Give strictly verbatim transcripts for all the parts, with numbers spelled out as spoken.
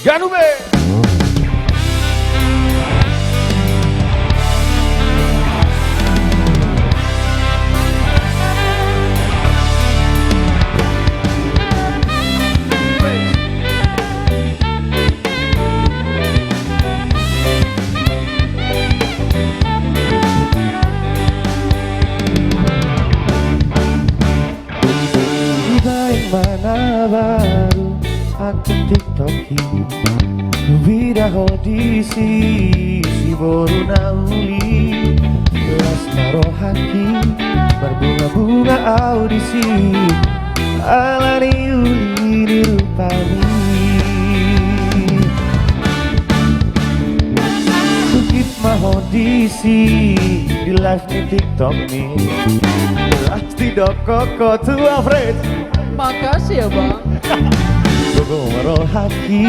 Ganup be! Dibaen ma na baru akun TikTok i. Huida ho disi, si boru na uli. Las ma rohangki, marbunga-bunga au disi. Alani uli ni rupami. Hugip ma ho disi, di live ni TikTok ni. Las didok ho tu Afred. Makasih ya, Bang. Gogo ma rohangki,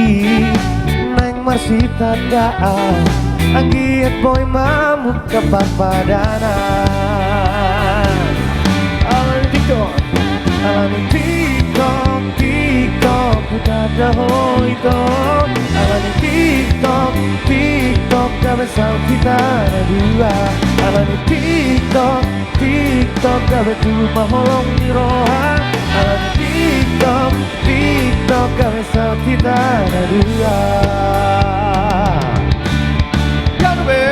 naeng marsitandaan. Anggiat boi mamungka parpadanan. Alani TikTok. Alani TikTok, TikTok, hutanda ho ito. Alani TikTok, TikTok, gabe saut hita na dua. Alani TikTok, TikTok, gabe tubu ma holong ni roha. Alani TikTok, TikTok, gabe saut hita na dua. Ganup be!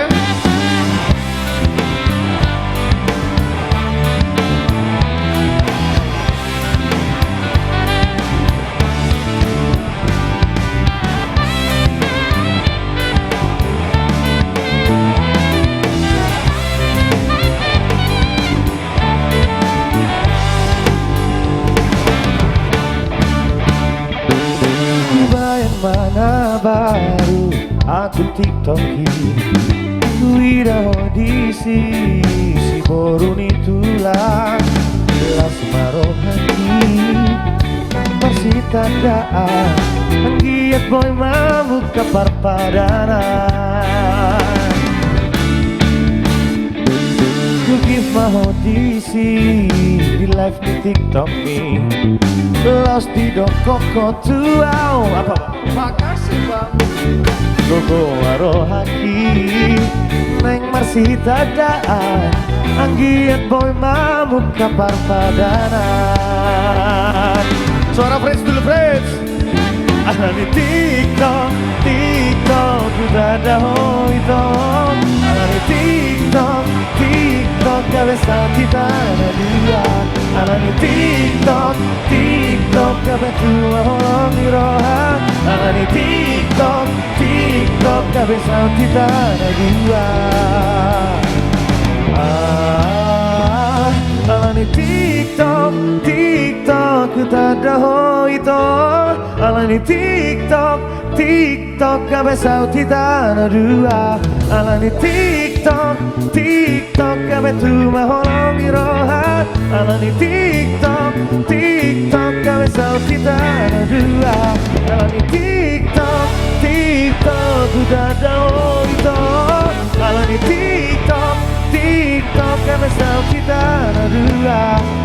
Dibaen ma na baru akun TikTok i. Huida ho disi, si boru ni tulang. Las ma rohangki, marsitandaan. Anggiat boi mamungka parpadanan. Hugip ma ho disi, di live ni TikTok i. Las didok ho tu au. Apa? Makasih, Bang. Gogo ma rohangki, naeng marsitandaan. Anggiat boi mamungka parpadanan. Suara fresh dulu, fresh. Alani TikTok, TikTok, hutanda ho ito. Alani TikTok, TikTok, gabe saut hita na dua. Alani TikTok, TikTok, gabe tubu ma holong ni roha. Alani TikTok, TikTok, gabe saut hita na dua. Ah, alani TikTok, TikTok, hutanda ho ito. Alani TikTok, TikTok, gabe saut hita na dua. Alani TikTok, TikTok, gabe tubu ma holong ni roha. Alani TikTok, TikTok, gabe saut hita na dua. Alani TikTok, TikTok, hutanda ho ito. Alani TikTok, TikTok, gabe saut hita na dua.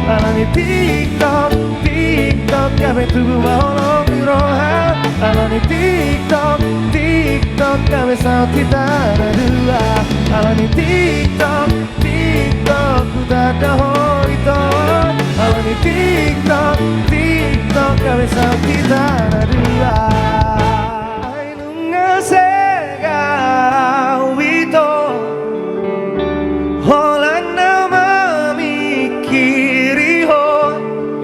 Alani TikTok, TikTok, gabe tubu ma holong ni roha. Alani TikTok, TikTok, gabe saut hita na dua. Alani TikTok, TikTok, hutanda ho ito. Alani TikTok, TikTok, gabe saut hita na dua. Ai nunga sega au ito, holan na mamingkiri ho.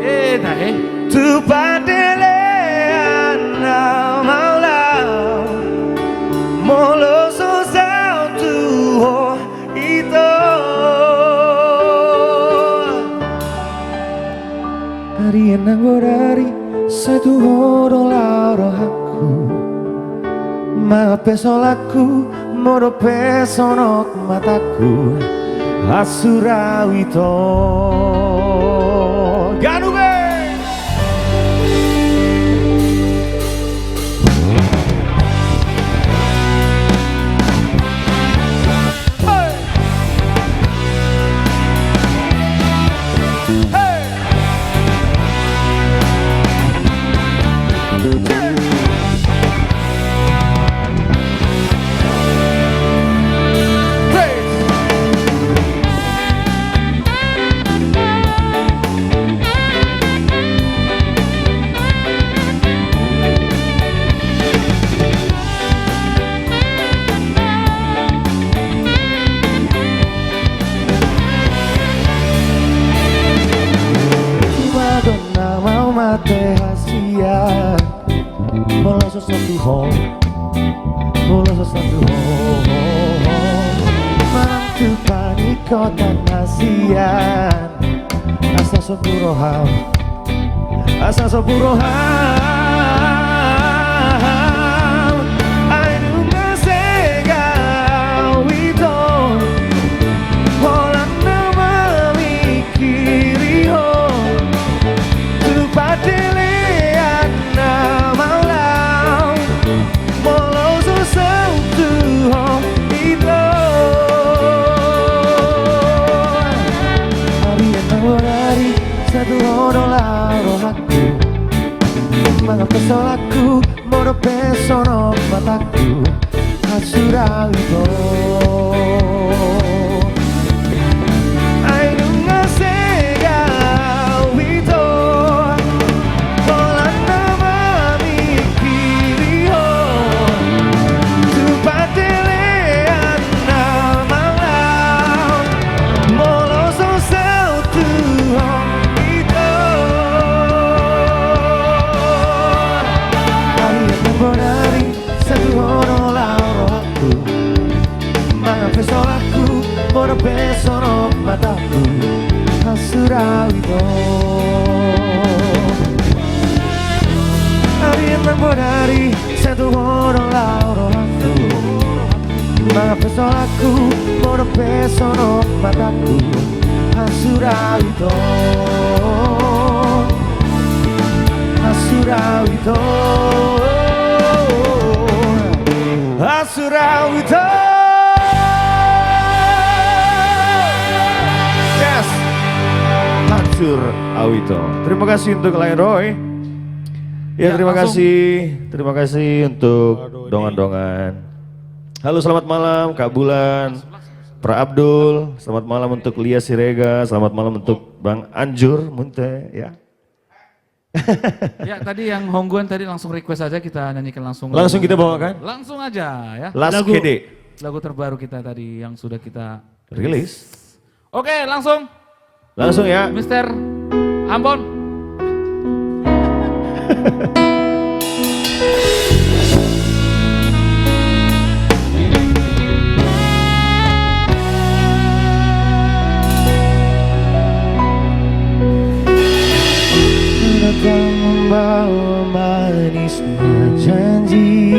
Eh, tahe. Tu pandelean na mauliate, molo so saut tu ho ito. Ari nanggo ari, sai tu ho do laho rohangku. Mape solatku, molo pe sonok matangku, hasura au ito. Ganup be! Molo so sahat tu ho, molo so sahat tu ho, ho, ho. Manang tu panikotan na sian asa sombu roham, asa sombu roham. Ai nunga sega au ito, holan na mamingkiri ho tu patelean na malam. Molo so sahat tu ho ito, ari nang bonari sahat tu ho do laho rohangku. Mangan pe solatku, modom pe sonon matangku, hasura ito. Ai nunga sega au ito, holan na mamingkiri ho tu patelean na malam. Molo so sahat tu ho ito, ari nang bonari sahat tu ho do laho rohangku. Mangan pe solatku, modom pe sonon matangku, hasura au ito. Ari nang bonari sahat tu ho do laho rohangku. Mangan pe solatku, modom pe sonon matangku, hasura au ito. Hasura au ito. Hasura au ito. Yes. Hasura au ito. Terima kasih untuk Lion Roy. Ya, terima kasih. Terima kasih untuk dongan-dongan. Halo, selamat malam Kak Bulan, Pra Abdul. Selamat malam untuk Lia Sirega. Selamat malam untuk Bang Anjur Munte, ya. Ya, tadi yang Hongguan tadi langsung request aja, kita nyanyikan langsung. Langsung kita bawakan? Langsung aja, ya. Lagu terbaru kita tadi yang sudah kita rilis. Oke, langsung. Langsung, ya. Mister Ambon. Datang membawa manisnya janji,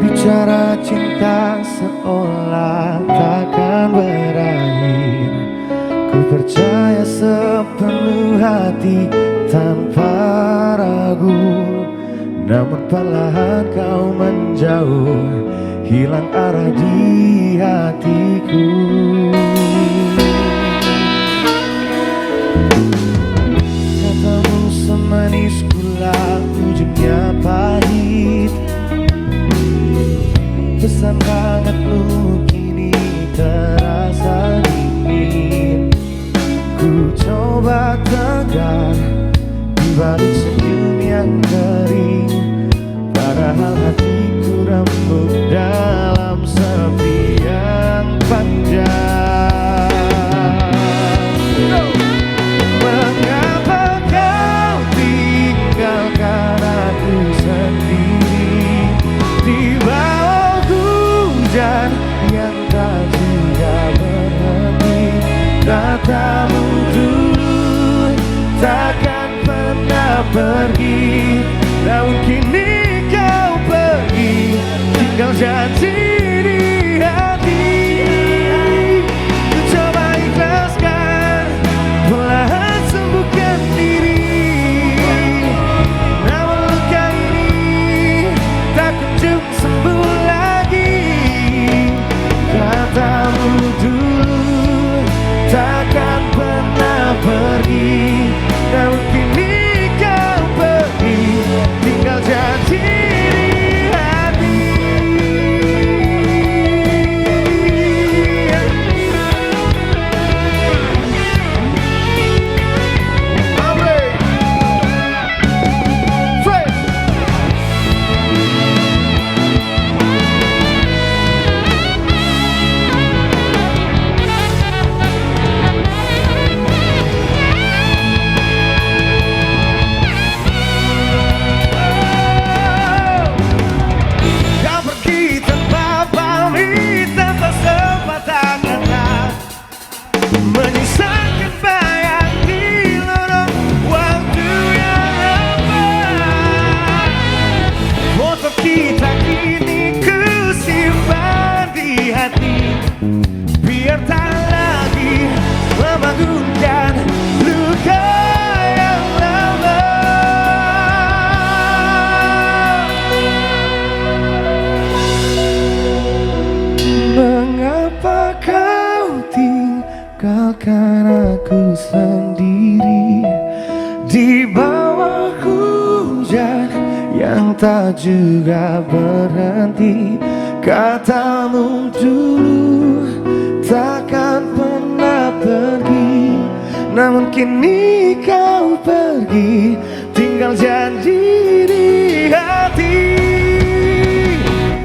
bicara cinta seolah takkan berakhir. Ku percaya sepenuh hati tanpa ragu, namun perlahan kau menjauh, hilang arah di hatiku. Katamu semanis gula, ujungnya pahit. Pesan hangatmu kini terasa dingin. Ku coba tegar di balik senyum yang kering, padahal hatiku remuk dalam sepi yang panjang. Mengapa kau tinggalkan aku sendiri di bawah hujan yang tak juga berhenti? Katamu dulu takkan pernah pergi, namun kini kau pergi, tinggal janji di hati. Ku coba ikhlaskan, perlahan sembuhkan diri, namun luka ini tak kunjung sembuh lagi. Katamu dulu takkan pernah pergi, namun kini kau pergi, tinggal janji di hati. Yang tak juga berhenti, katamu dulu takkan pernah pergi. Namun kini kau pergi, tinggal janji di hati.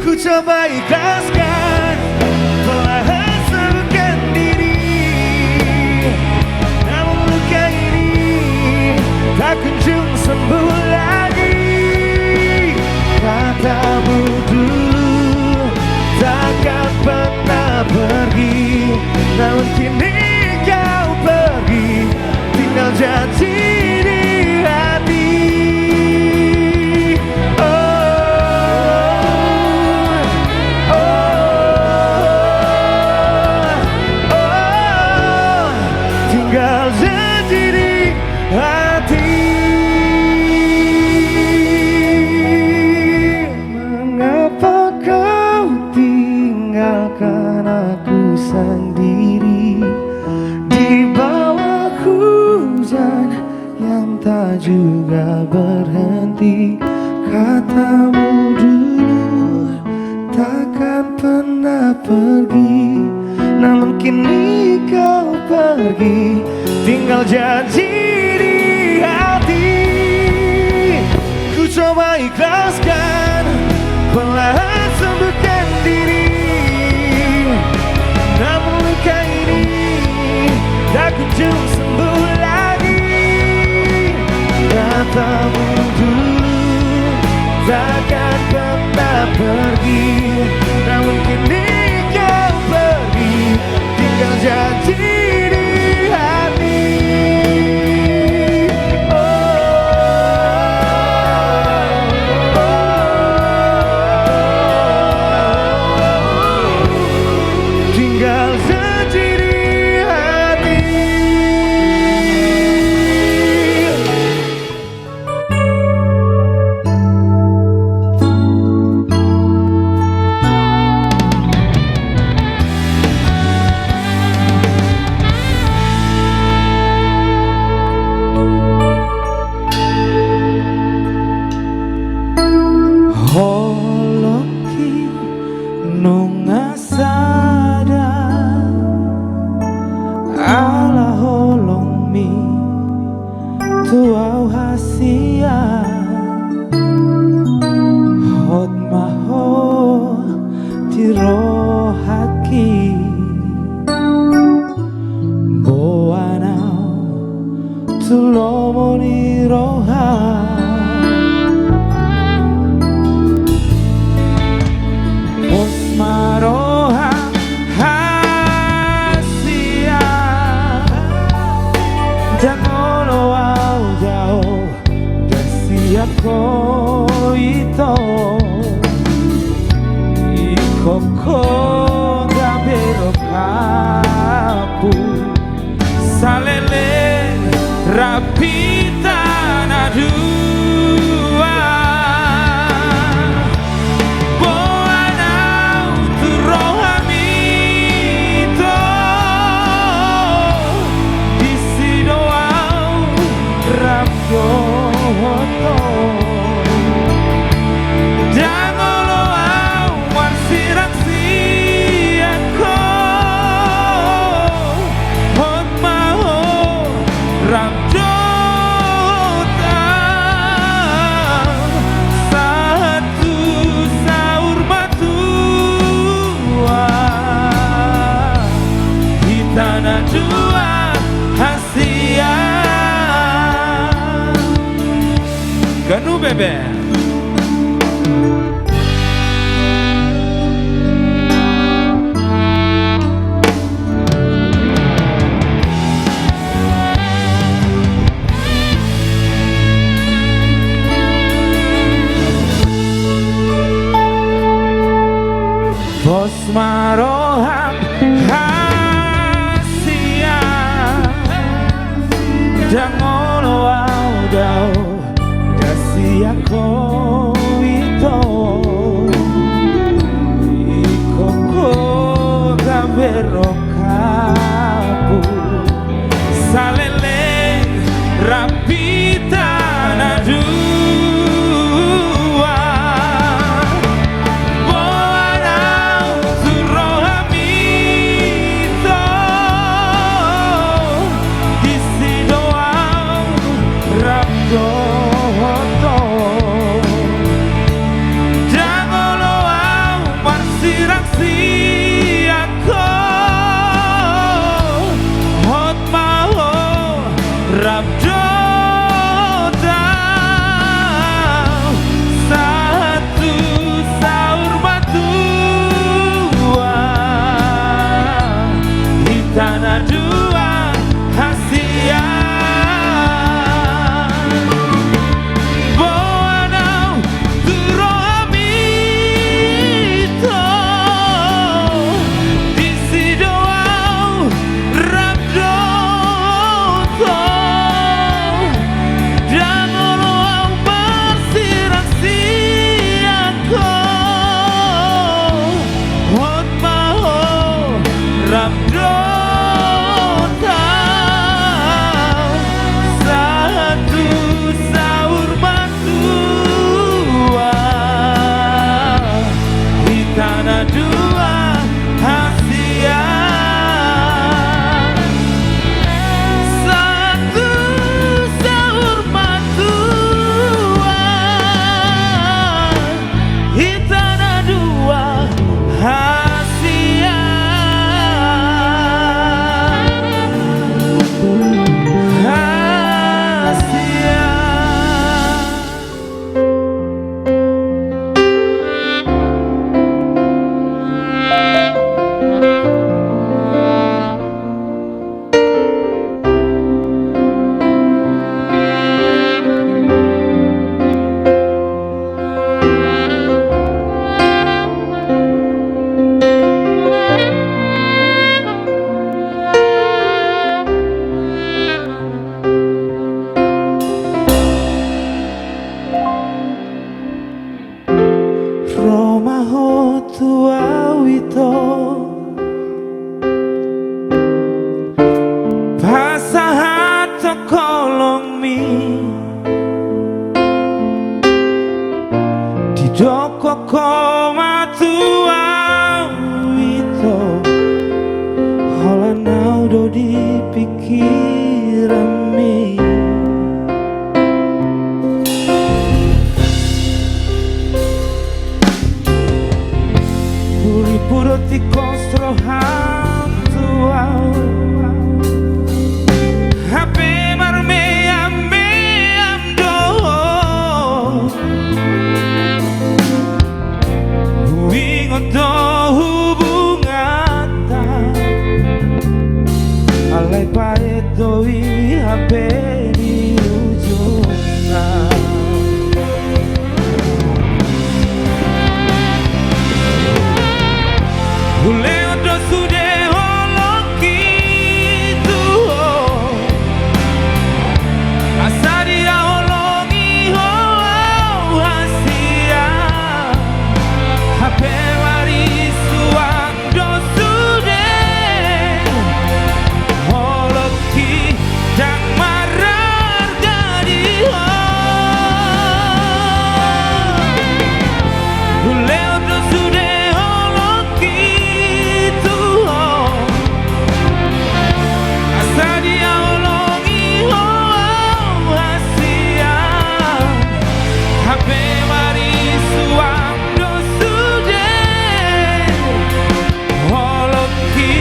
Ku coba ikhlaskan, perlahan sembuhkan diri. Namun luka ini tak kunjung sembuh lagi. Katamu dulu takkan pernah pergi. Namun kini kau pergi, tinggal janji di hati. Oh, oh, oh, tinggal janji di hati. Mengapa kau tinggalkan aku sendiri di bawah hujan yang tak juga berhenti? Katamu dulu takkan pernah pergi, namun kini kau pergi, tinggal janji di hati. Ku coba ikhlaskan, perlahan sembuhkan diri. Namun luka ini tak kunjung sembuh lagi. Katamu dulu takkan pernah pergi. Namun kini kau pergi, tinggal janji di hati. Oh, oh, tinggal janji di hati. Holongki nunga sada, ala holongmi tu au hasian. Hot ma ho di rohangki, boan au tu lomo ni roha. Pos ma roham hasian, ndang olo au dao, ndang siap ho ito. Ingkon ho gabe rohangku, saleleng rap hita na dua. Boan au tu roham ito, disi do au rap dohot ho. Ndang olo au marsirang sian ho. Hot ma ho rap dohot au, sahat tu saur matua. Hita na dua hasian. Ganup bebek. Pos ma roham hasian, ndang olo au dao, ndang siap ho ito. Ingkon ho gabe rohangku, saleleng rap hita na dua. Ro ma ho tu au ito, pasahathon holongmi, didokkon ho ma tu au ito, holan au do di pingkiranmi. Huripudot ingkos roham tu au, hape marmeam-meam do. Huingot do hubunganta, alai paet do i hape di ujungna. Hulehon do sude holongki tu ho, asa dihaholongi ho au hasian. Hape marisuang do sude holongki, ndang mararga di ho. Hulehon do sude holongki tu ho, asa dihaholongi ho au hasian. Hape marisuang do sude holongki,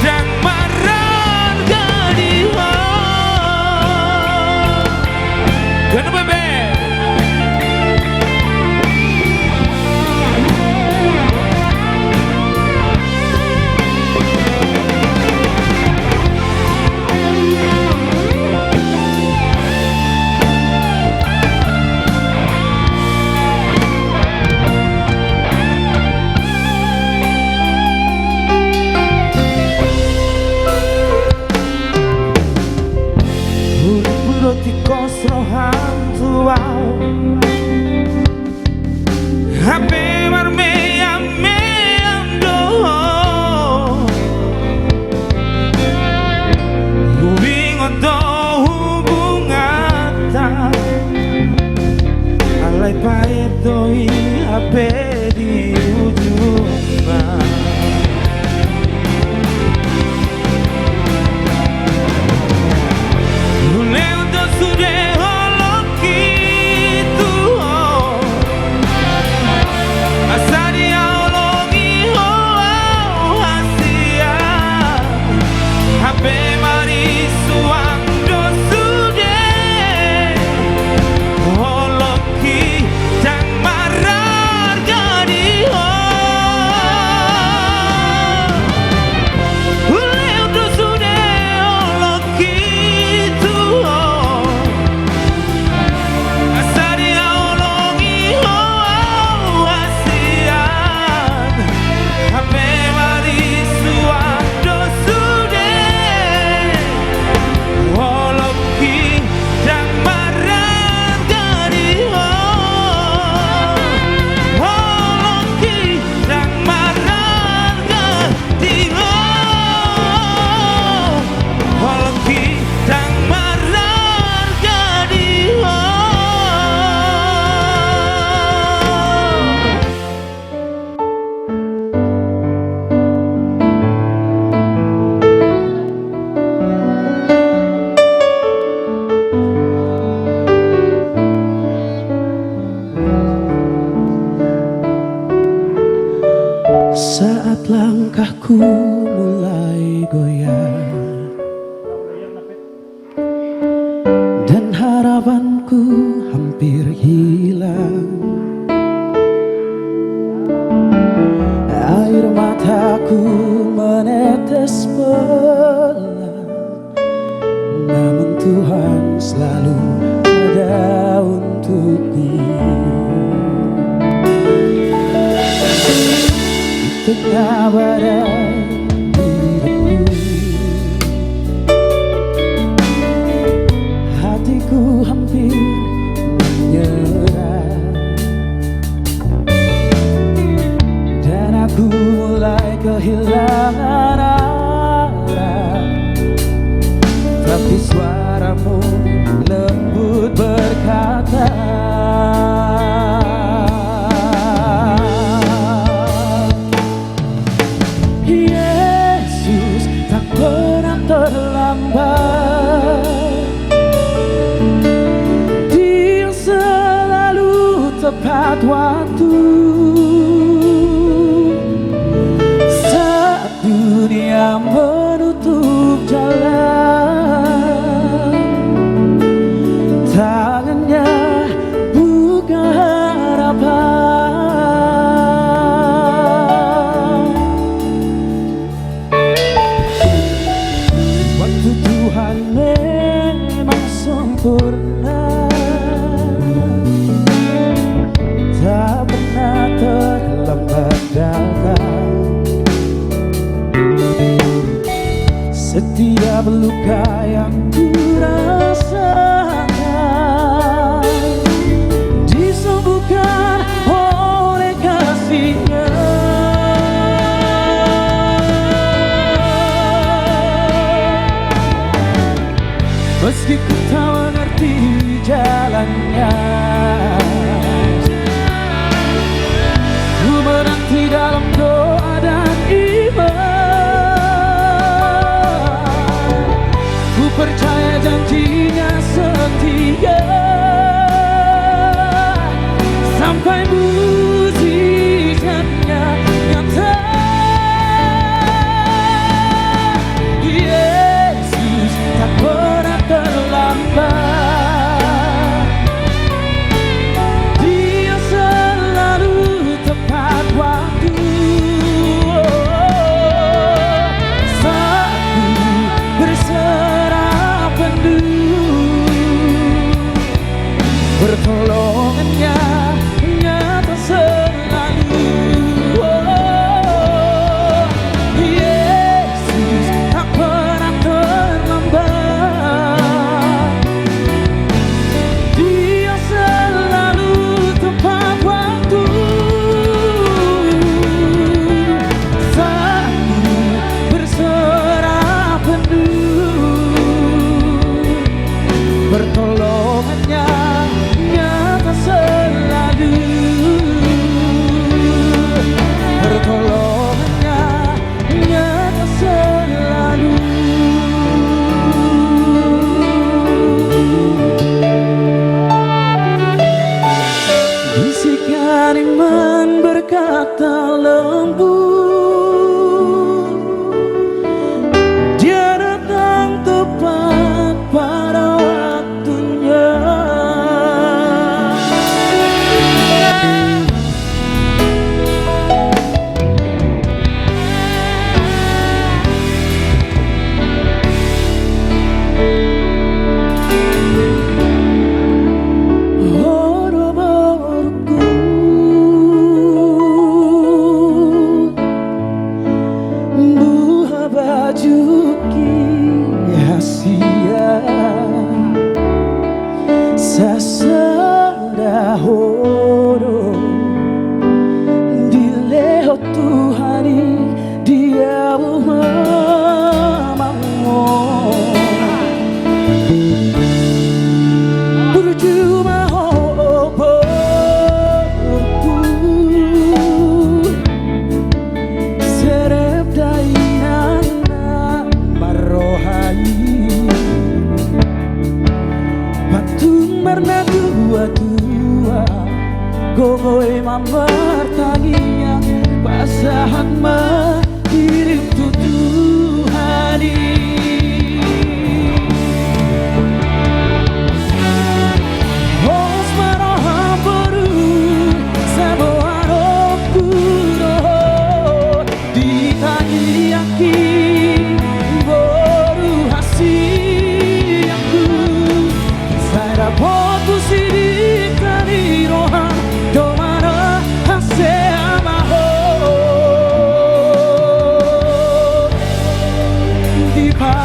ndang mararga di ho. Ganup bebe. Huripudot ingkos roham tu au, hape marmeam-meam do. Huingot do hubunganta, alai paet do i hape di ujungna. Hulehon do sude holongki tu ho, asa dihaholongi ho au hasian. Hape marisuang do sude holongki, ndang mararga di ho. Hulehon do sude holongki tu ho, asa dihaholongi ho au hasian. Hape marisuang do sude holongki, ndang mararga di ho. Holongki, ndang mararga di ho. Holongki, ndang mararga di ho. Saat langkahku mulai goyang dan harapanku hampir hilang, air mataku menetes pelan, namun Tuhan selalu ada untukku. Di tengah badai hidupku, hatiku hampir menyerah. kehilangan arah, tapi suara-Mu lembut berkata, Yesus tak pernah terlambat, Dia selalu tepat waktu. Saat dunia menutup jalan, tangan-Nya buka harapan. Waktu Tuhan memang sempurna, tak pernah terlambat datang. Setiap luka yang kurasakan disembuhkan oleh kasih-Nya. Meski ku tak mengerti jalannya, ku menanti dalam doa dan iman. Ku percaya janji-Nya setia, sampai mujizat-Nya nyata. Yesus tak pernah terlambat, Dia selalu tepat waktu. Saat ku berserah penuh, pertolongan-Nya nyata selalu. Oh, Yesus tak pernah terlambat, Dia selalu tepat waktu. Saat ku berserah penuh, pertolongan-Nya nyata selalu. Pertolongan-Nya nyata selalu. Bisikan iman berkata lembut, Dia datang tepat pada waktunya. Buha baju ki hasia, sasada ho do dilehon Tuhan i di ahu ma amang on. Burju ma ho, o borungku, serep dainang na marroha i. Patung marnatuatua, gogo i ma martangiang, pasahat ma dirim tu Tuhan i. Horas ma roham boru, saboa rohangku do. Ditangiangki boru hasianku, sai dapot tusi di tani roha, domara hase ama ho. Dipa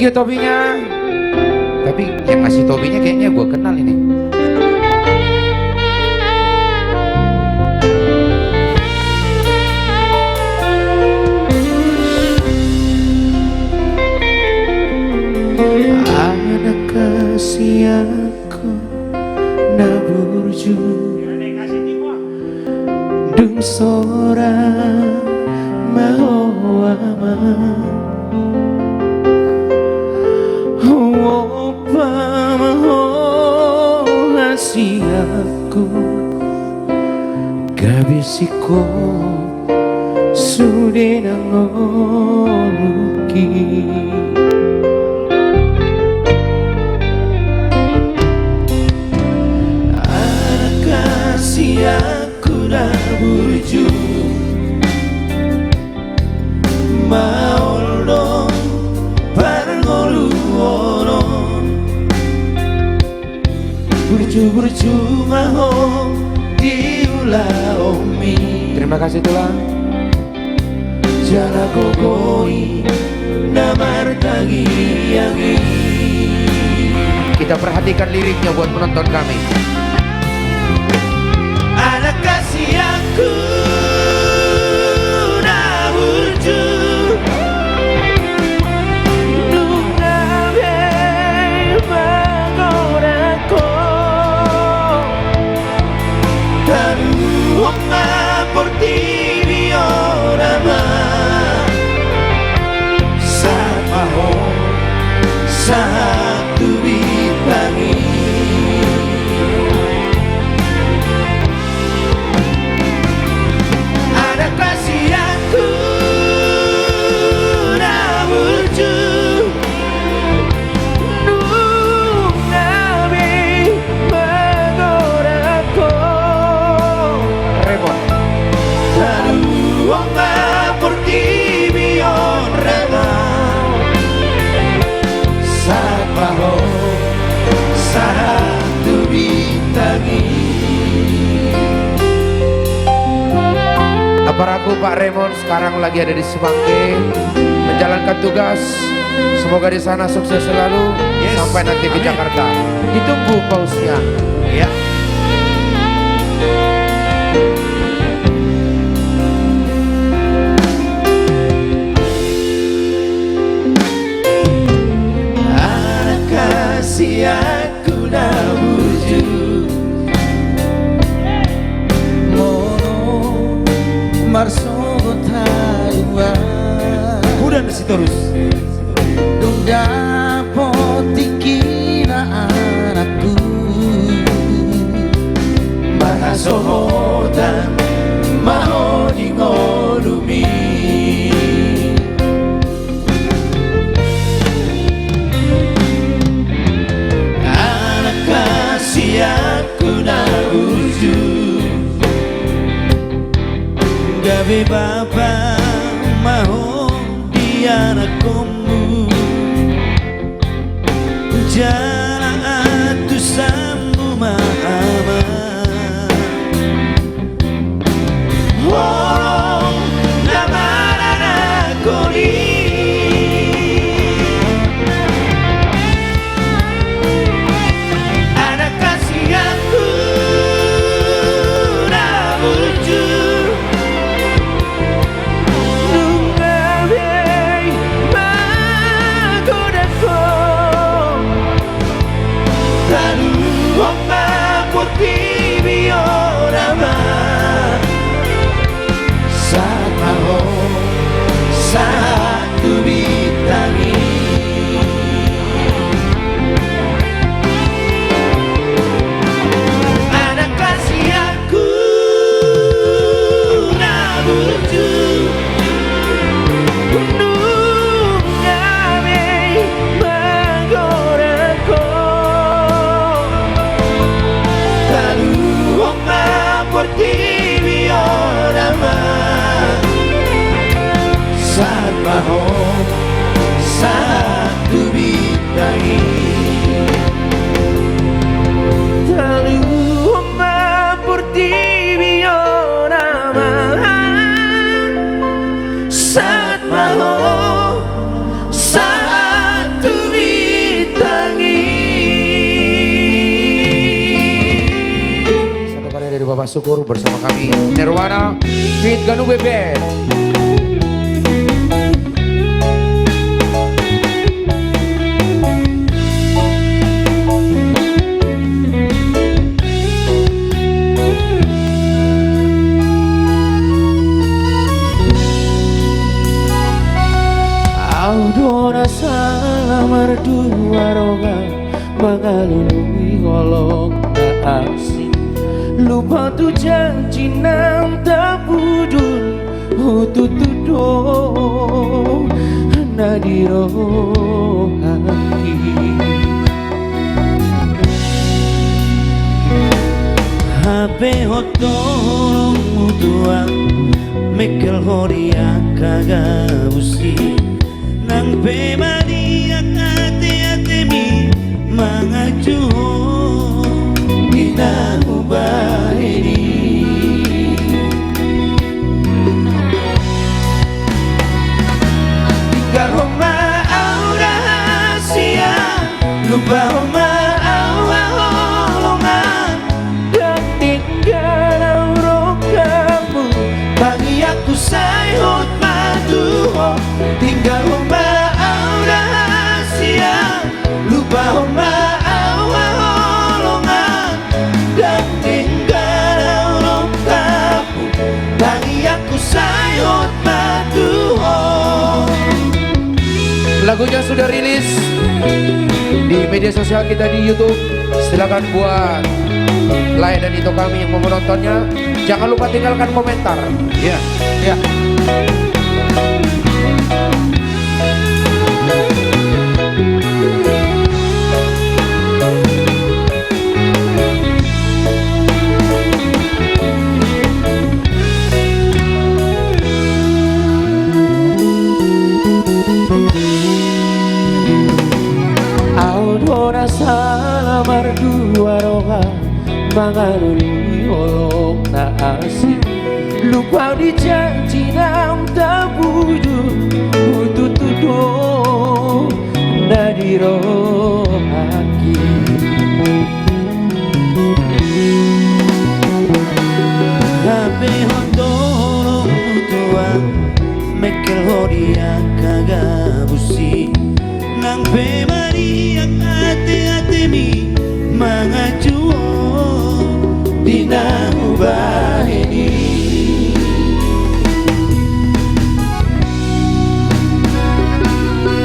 Iya, topinya. Tapi yang ngasih topinya kayaknya gua kenal ini. Anak kasihanku na burju. Dung sorang ma ho, Ama, huompa ma ho hasianku, gabe singkop sude na ngolungki. Anak kasihan ku na burju, maol do parngoluon on. Burju-burju ma ho di ulaonmi. Terima kasih, Tulang. Jala gogo i na martangiang i. Kita perhatikan liriknya buat penonton kami. Anak kasihanku na burju, nunga be mangorak ho. Taruhon ma portibi on, Ama, sahat ma ho sahat tu bintang i. Anak kasihanku na burju, nunga be mangorak ho. Remon. Taruhon ma portibi on, Ama, sahat ma ho sahat tu bintang i. Aparaku, Pak Remon sekarang lagi ada di Semanggi menjalankan tugas. Semoga di sana sukses selalu. Yes. Sampai nanti ke Jakarta. Amin. Ditunggu pausnya. Ya. Anak kasihan ku na burju, molo marsogot haduan. Udah, Sitorus. Dung dapot tingkina anakku, marhasohotan ma ho di ngolumi. Anak kasihan ku na burju, gabe bapa ma ho di anakkonmu, jala antusanmu ma, Ama, holong na maranak on i. Anak kasihan ku na burju, nunga be ma Bapak Syukur bersama kami, Nirwana feat Ganube Band. Au do na salah mardua roha, mangalului holong na asing. Lupa tu janji naung tapudun, hututu do na di rohangki. Hape hot holongmu tuan, mengkel ho di angka gabus i. Nang pe madiak ate-atemi manganju ho di na hubahen i. Tinggalhon ma au rahasia, lupahon ma au haholongan. Ndang denggan au rongkapmu, tangiangku sai hot ma tu ho. Tinggalhon ma au rahasia, lupahon ma au haholongan. Ndang denggan au rongkapmu, tangiangku sai hot ma tu ho. Lagunya sudah rilis di media sosial kita di YouTube. Silakan buat like dan itu kami yang mau menontonnya. Jangan lupa tinggalkan komentar. Ya. Ya. Au do na salah mardua roha, mangalului holong na asing. Lupa di janji naung tapudun, hututu do na di rohangki. Hape hot holongmu tuan, mengkel ho di angka gabus i. Nang pe madiak ate-atemi manganju ho di na hubahen i.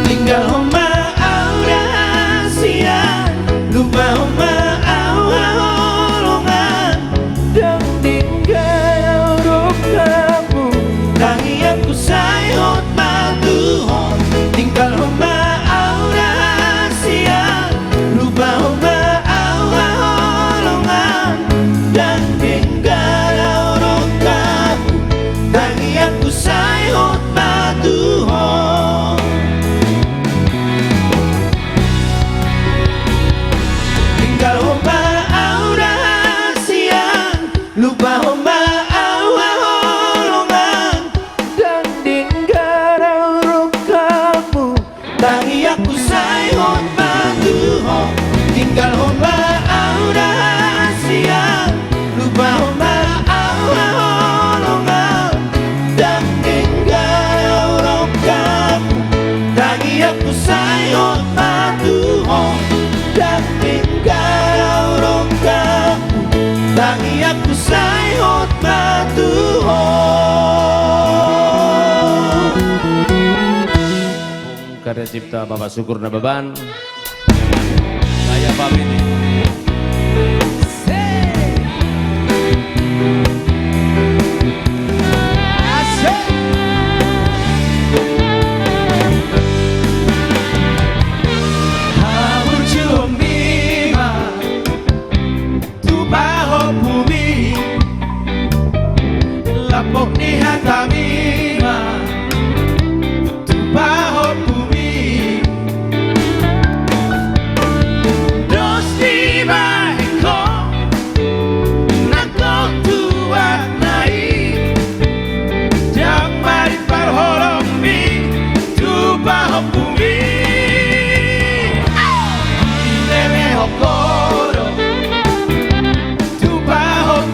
Tinggalhon ma au rahasia, lupahon ma au haholongan. Ndang denggan au rongkapmu, tangiangku sai hot ma tu ho. Tinggalhon ma au rahasia, lupahon ma au haholongan. Ndang denggan au rongkapmu, tangiangku sai hot ma tu ho. Tinggalhon ma au rahasia, lupahon ma au haholongan. Ndang denggan au rongkapmu, tangiangku sai hot ma tu ho. Tinggalhon ma au rahasia, lupahon ma au haholongan. Ndang denggan au rongkapmu, tangiangku sai hot ma tu ho. Ndang denggan au rongkapmu, tangiangku sai hot ma tu ho. Karya cipta Bapak Syukur Nababan. Gaya Pak Beni. Asik. Hamu jumima tu pahompumi, lapok ni hatami ma tu pahompumi. Dos dibahen ho nangkok tu anak i, ndang marimpan holongmi tu pahompumi. Dilehon ho do tu pahom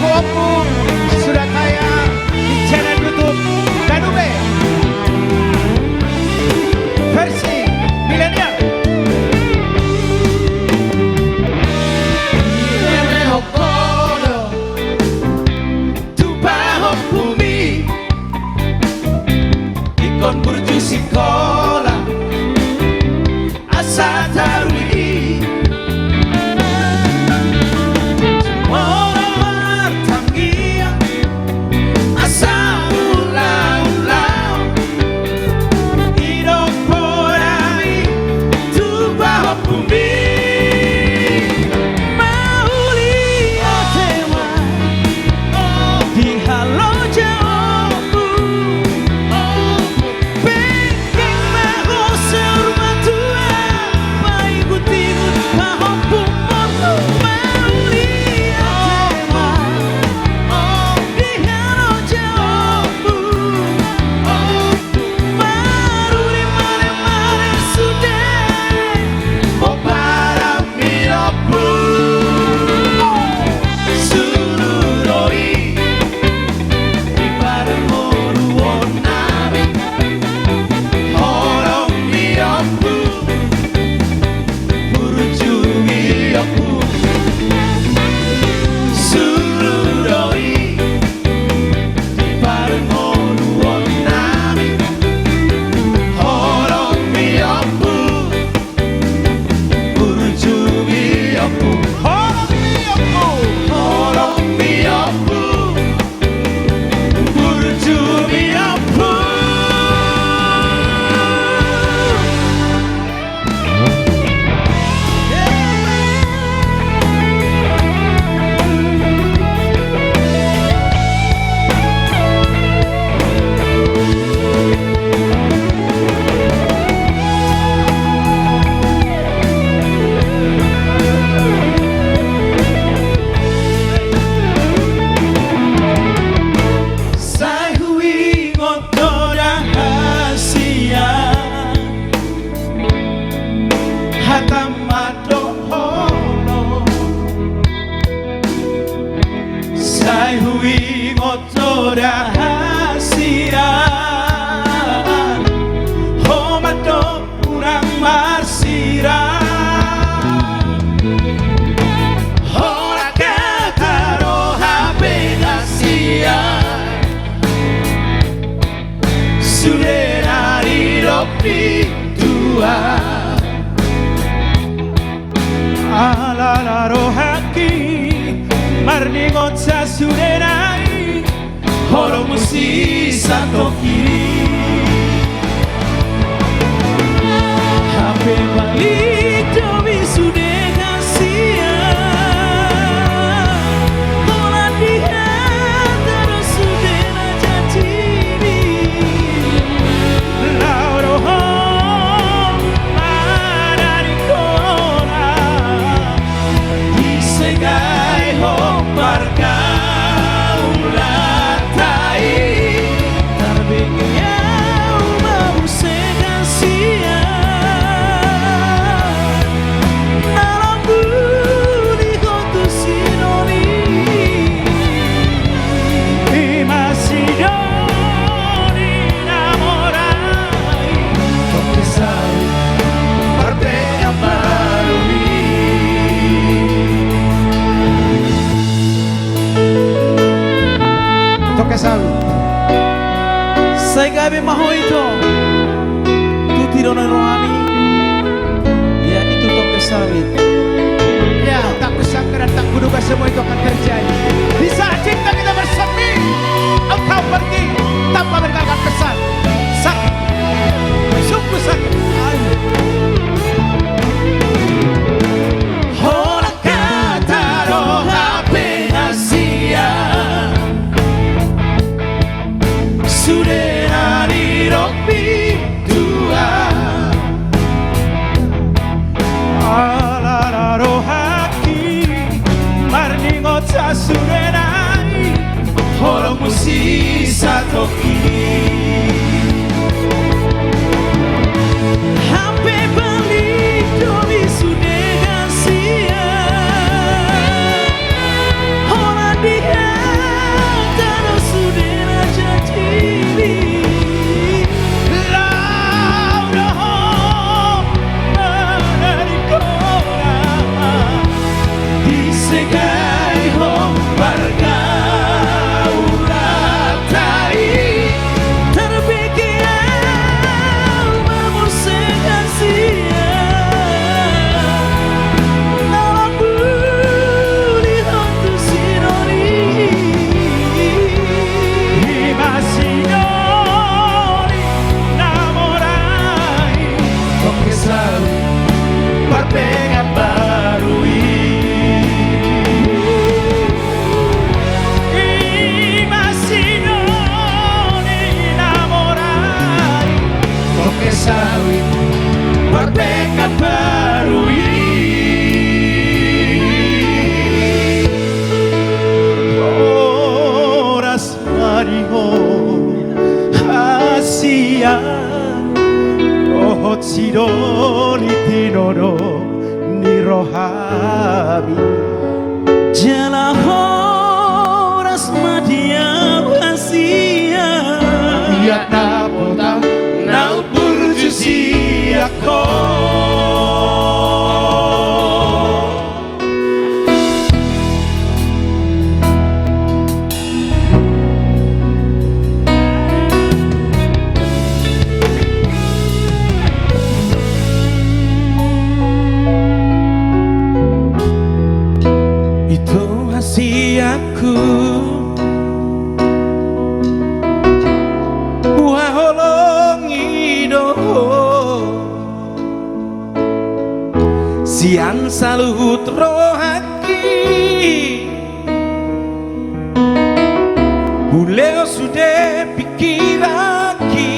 Ompung sudah tayang di channel YouTube Danube versi milenial. Tupa ho bumi, ingkon burju sikola, asa taruli. Molo martangiang, asa ulaon, idok poda i, tupa ho bumi. Mauli otewa di halojaonmu. Penggeng ma ho saur matua, paihut-ihut pahompumon, mauli otewa di halojaonmu. Maruli male-male sude pomparan ni lombu. Suru do i di parngoluonnami, holong ni ompu, burju ni ompu. Suru do i di parngoluonnami, holong ni ompu, burju ni ompu. Holong ni ompu. Holong ni ompu, burju ni ompu. Sai huingot do da hasian, hata ma dohonon. Sai huingot do da hasian, ho ma do unang marsirang. Holan hata do hape hasian, sude na nidok ni tua. Alana rohangki marningot sasudena i, holongmu sisatongkin i. Hape balik do i sude hasian, holan di hata do sude na janji i. Laho do ho manadingkon au, disegai ho pargaulanta i. Tarbege au ma muse hasian, na lombu ni ho tu sidoni. I ma sidoni na mora i. Tongke sawit marbeda baru i. Tongke sawit. Sai gabe ma ho ito tu tido ni rohami. Ia, itu tongke sawit. Ya, tak kusangka dan tak kuduga semua itu akan terjadi. Di saat cinta kita bersemi, engkau pergi tanpa meninggalkan pesan. Sakit. Sungguh sakit. Aduh. Holan hata do hape hasian, sude na nidok ni tua. Alana rohangki marningot sasudena i, holongmu sisatongkin i. Hape balik do i sude hasian, holan di Sianku, huhaholongi do ho sian saluhut rohangki. Hulehon sude pingkiranki.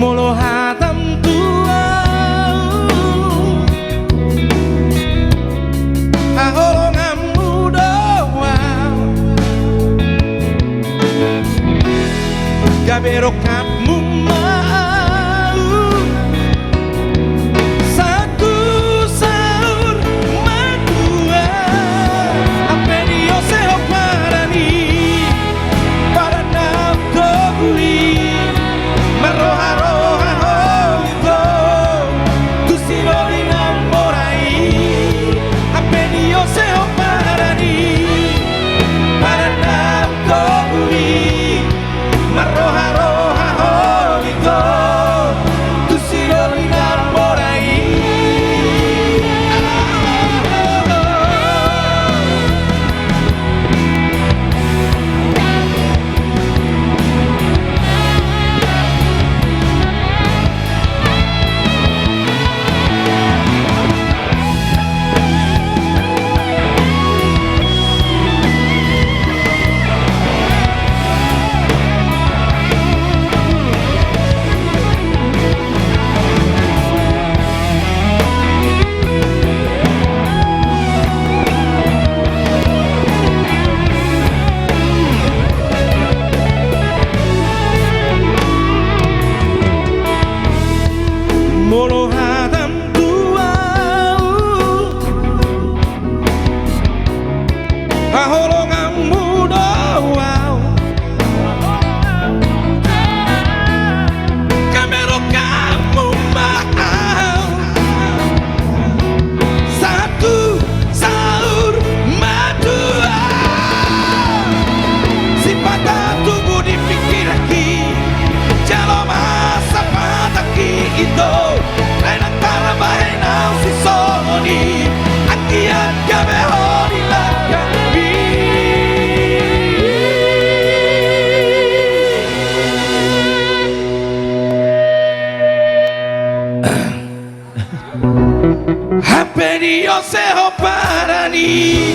Molo hatam tu ahu, haholonganmu do ahu. Gabe rongkapmu ma ahu. Sahat tu saur matua, hape di on se ho padan i, padan na umtogu i. Marroharoha ho ito tu sidoli na mora i, hape di on se ho padan i, padan na umtogu i. Marroharoha ho ito tu sidoli na mora i. Molo hatam tu ahu, haholonganmu do ahu. Gabe rongkapmu ma ahu. Sahat tu saur matua. Sipata tubu di pingkiranki, jalo ma sapatanki ito. Ai ndang tarbahen au sisongon i, anggiat gabe ho di langkangki. Hape di on se ho padan i,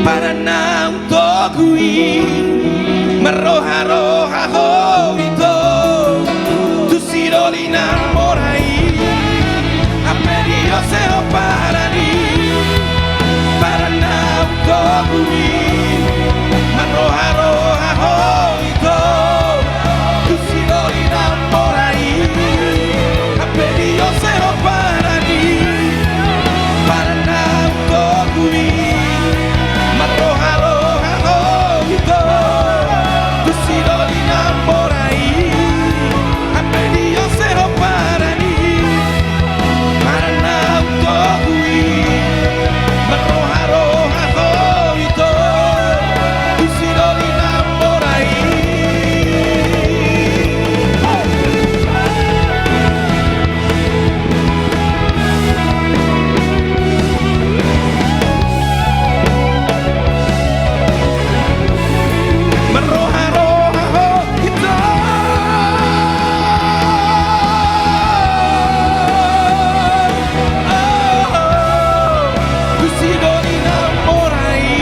padan na umtogu i. Marroharoha ho ito tu sidoli na mora i. Hape di on se ho padan i, padan na umtogu i. Marroharoha ho ito tu sidoli na mora i. Hape di on se ho padan i, padan na umtogu i. Marroharoha ho ito tu sidoli na mora i. Hape di on se ho padan i, padan na umtogu i. Marroharoha ho ito tu sidoli na mora i. Marroharoha ho ito tu sidoli na mora i.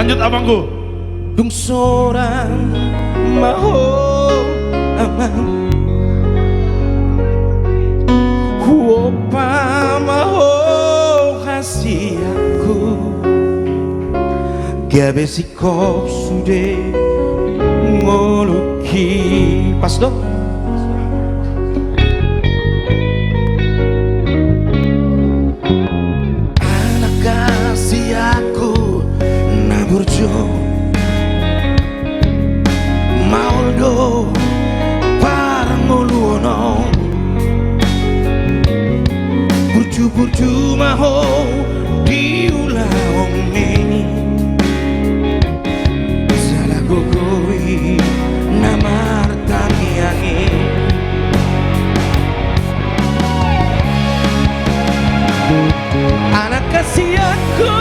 Lanjut, Amangku. Dung sorang ma ho, Amang, huompa ma ho hasianku. Gabe singkop sude ngolungki. Pas do. Anak hasianku na burju, maol do parngoluon on. Burju-burju ma ho di ulaonmi. Jala gogo i na martangiang i. Anak hasianku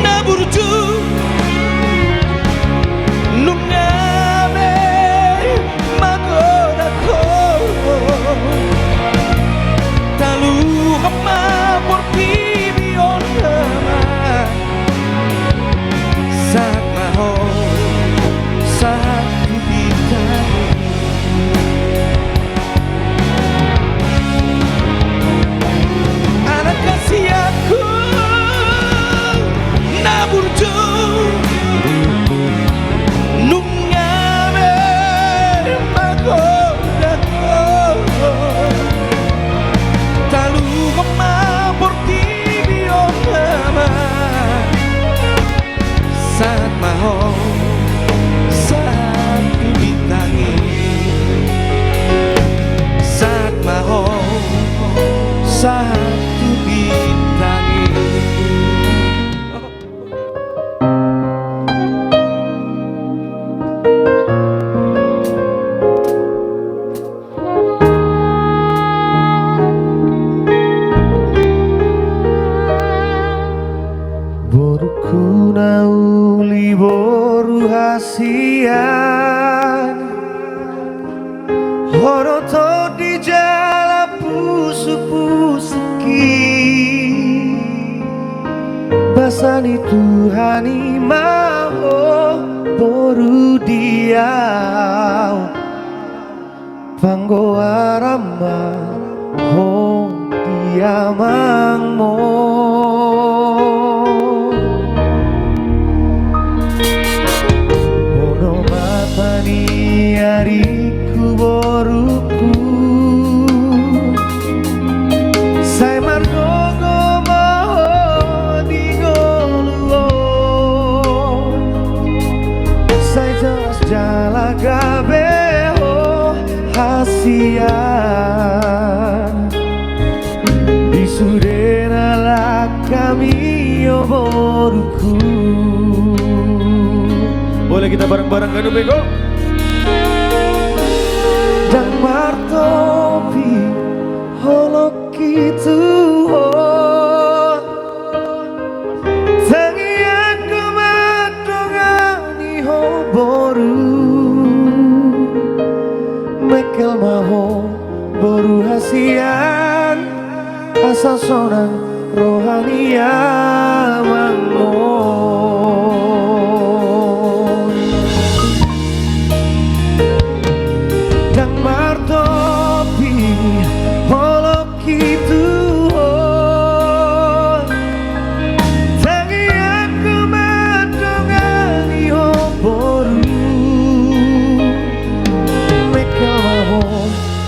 na burju, nunga be magodang ho. Taluhon ma portibi on, Amang. Sahat ma ho sahat tu bintang i. Anak hasianku na burju, nunga be magodang ho. Taluhon ma portibi on, Amang. Sahat ma ho sahat tu bintang i. Sahat ma ho sahat tu bintang i. Borungku na uli boru hasian, ho do tondi jala pusuk-pusukki. Basa ni Tuhan i ma ho boru di ahu. Panggoaran ma ho di amangmon. Onomatan ni adingku borungku, sai margogo ma ho di ngolu on. Sai jelas jala gabe ho hasian di sude na langkami, o borungku. Boleh kita bareng-bareng, Ganu Bego. Ndang martopi holong Kitu ho, tangiangku mandongani ho boru. Mengkel ma ho boru hasian, asa sonang roha ni amangmon. Ndang martopi holong Kitu ho, tangiangku mandongani ho boru. Mengkel ma ho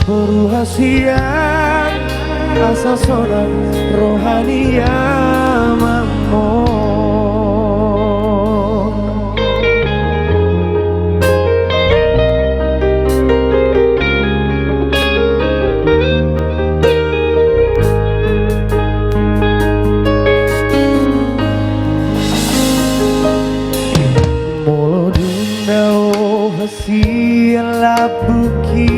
boru hasian, asa sonang roha ni amangmon. Molo dung na ho hasian lambungki,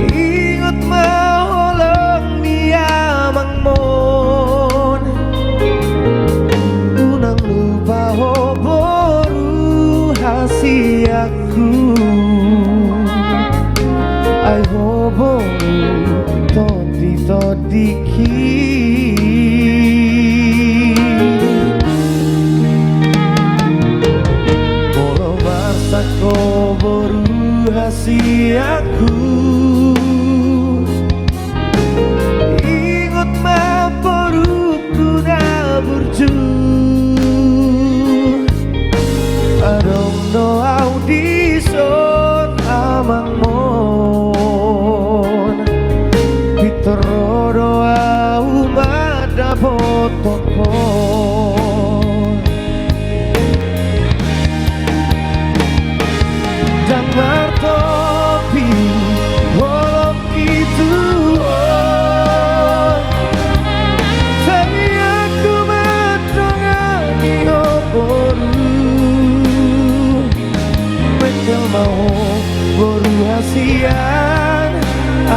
ingot ma holong ni amangmon. Unang lupa ho boru hasianku, ai ho boru tondi-tondingki.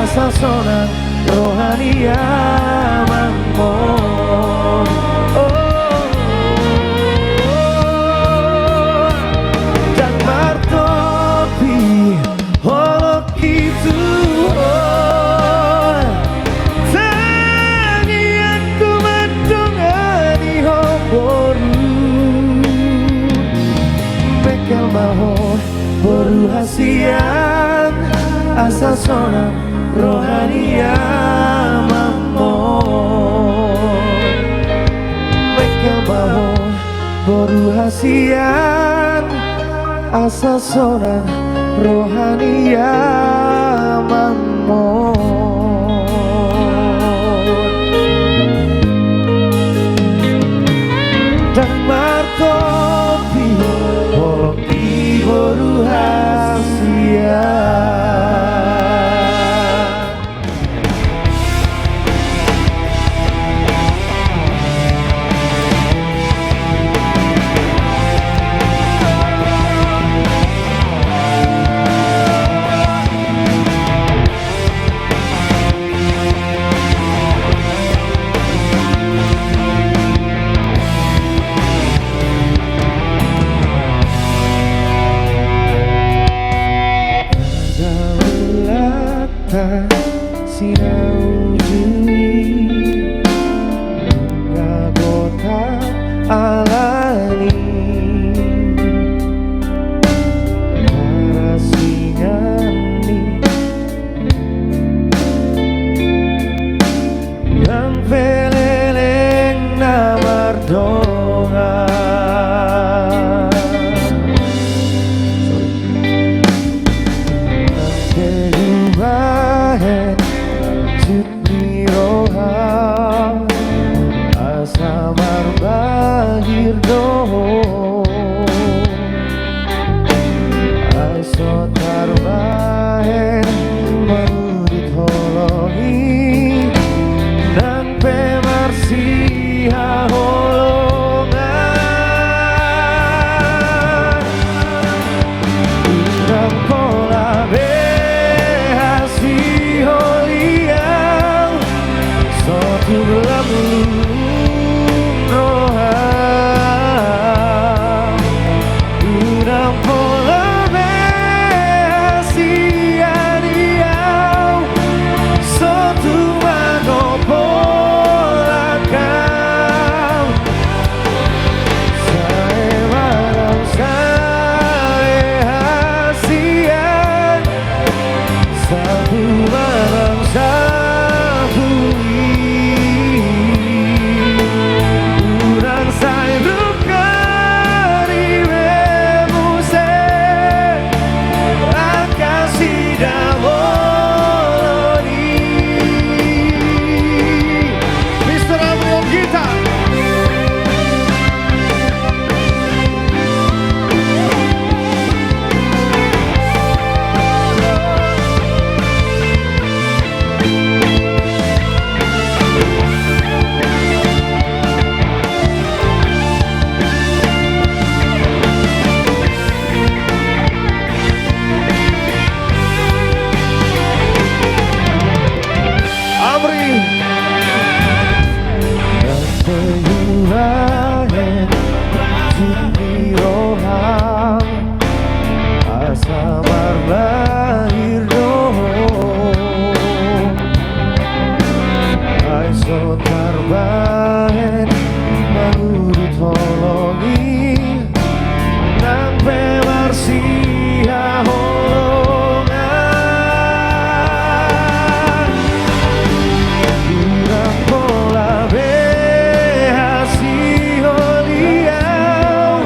Asa sonang roha ni amangmu. Oh, ndang martopi holongki tu ho. Tangiangku mandongani ho boru. Bengkel ma ho boru hasian, asa sonang roha ni amangmu. Bengkel ma ho boru hasian, asa sonang roha ni amangmu. Ndang martopi holongki boru hasian. Pardaulatan sinaujung, nunga godang alani parasingan ni. Nang pe leleng na mardongan, nang pe hubahen jut ni roha, asa marbahir do ho. Ai so tarbahen mangudut holong i, nang pe marsihaholongan. Unang pola be hasiholian, so tung lam lulung roha. Unang pola be hasian i au, so tung mago pola kam. Sai manang sai hasian, sapu manang sapu i, unang sai rungkari be muse angka sidabolon i. Mister Amri on gitar. Amri. Nang pe hubahen jut ni roham, asa marbahir do ho. Ai so tarbahen mangudut holong i, nang pe marsihaholongan. Unang pola be hasiholian,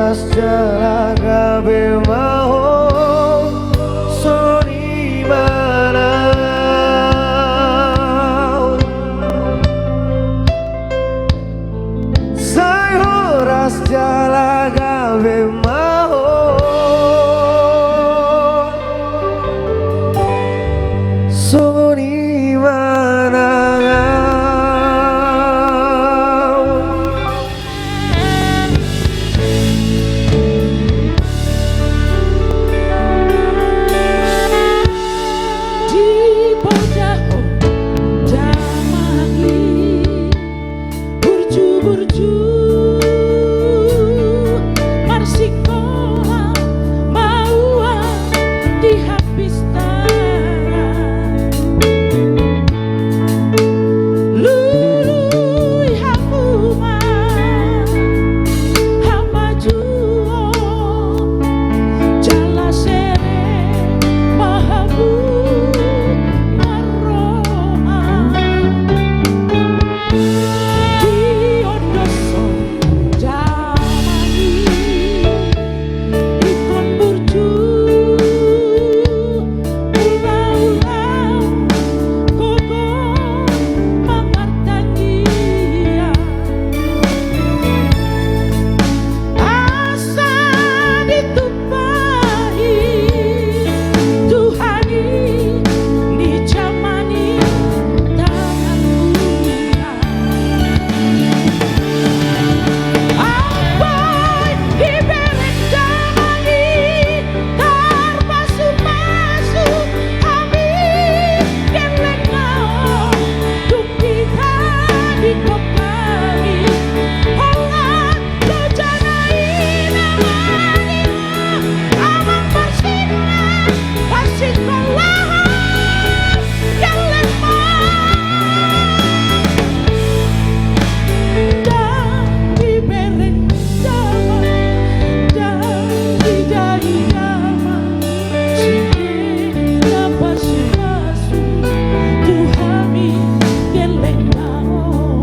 Jala gabe ma ho, songon i ma nang au. Sai horas jala gabe ma ho, songon i ma nang au. Dipojahon damang i burju-burju, marsikola ma ua di hapistaran. Lului hamu ma hamajuon, jala serep ma hamu marroha. Diondoshon damang i ingkon burju, ulaon gogo ma martangiang, asa ditumpahi Tuhan i di jamani tangan mulia. Ampai dibereng damang i tarpasu-pasu hami gellengna on, dung hita didok hami holan lojana i na maringan, amang parsiduan, parsikolahan, gellengna on. Ndang dibereng damang, ndang didai damang, sude na pasu-pasu tu hami gellengna on.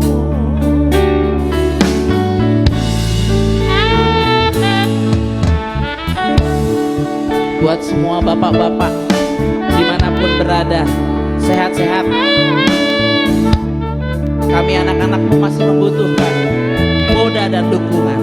Buat semua bapak-bapak dimanapun berada, sehat-sehat. Kami anak-anakmu masih membutuhkan poda dan dukungan.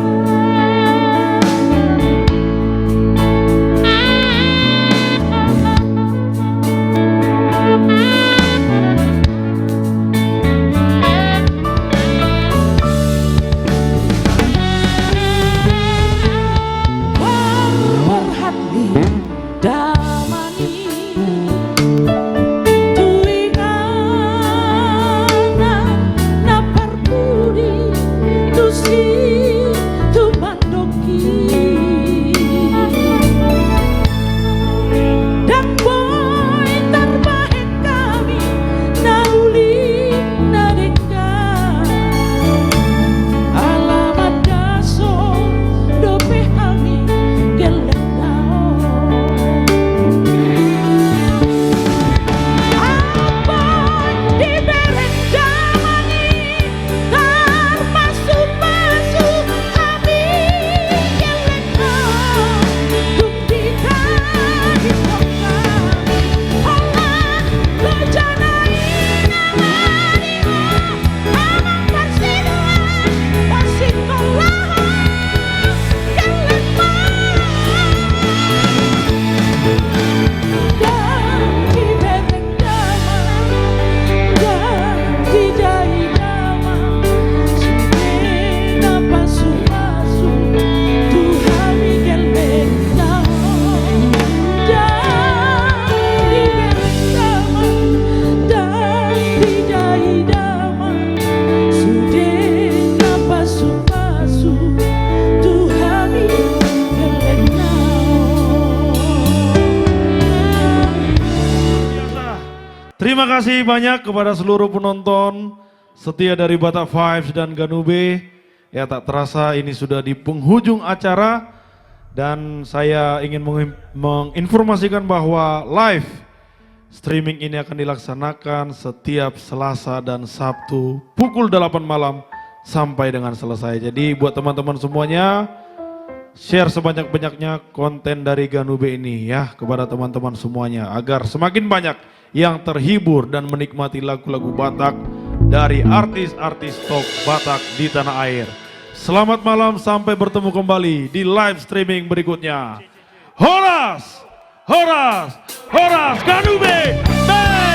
Parborhat ni damang i tu inganan na parpudi, tu situmandok i. Ndang boi tarbahen hami na uli na denggan, ala mandashon dope hami gellengna on. Ampai dibereng damang i tarpasu-pasu hami gellengna on, dung hita didok hami holan lojana i na maringan, amang parsiduan, parsikolahan, gellengna on. Ndang dibereng damang, ndang didai damang, sude na pasu-pasu tu hami gellengna on. Ndang dibereng damang, ndang didai damang, sude na pasu-pasu tu hami gellengna on. Terima kasih banyak kepada seluruh penonton setia dari Batak Vibes dan Ganube. Ya, tak terasa ini sudah di penghujung acara, dan saya ingin mengim-, menginformasikan bahwa live streaming ini akan dilaksanakan setiap Selasa dan Sabtu pukul delapan malam sampai dengan selesai. Jadi buat teman-teman semuanya, Share sebanyak-banyaknya konten dari Ganube ini ya, kepada teman-teman semuanya, agar semakin banyak yang terhibur dan menikmati lagu-lagu Batak dari artis-artis top Batak di tanah air. Selamat malam, sampai bertemu kembali di live streaming berikutnya. Horas! Horas! Horas! Ganube Band!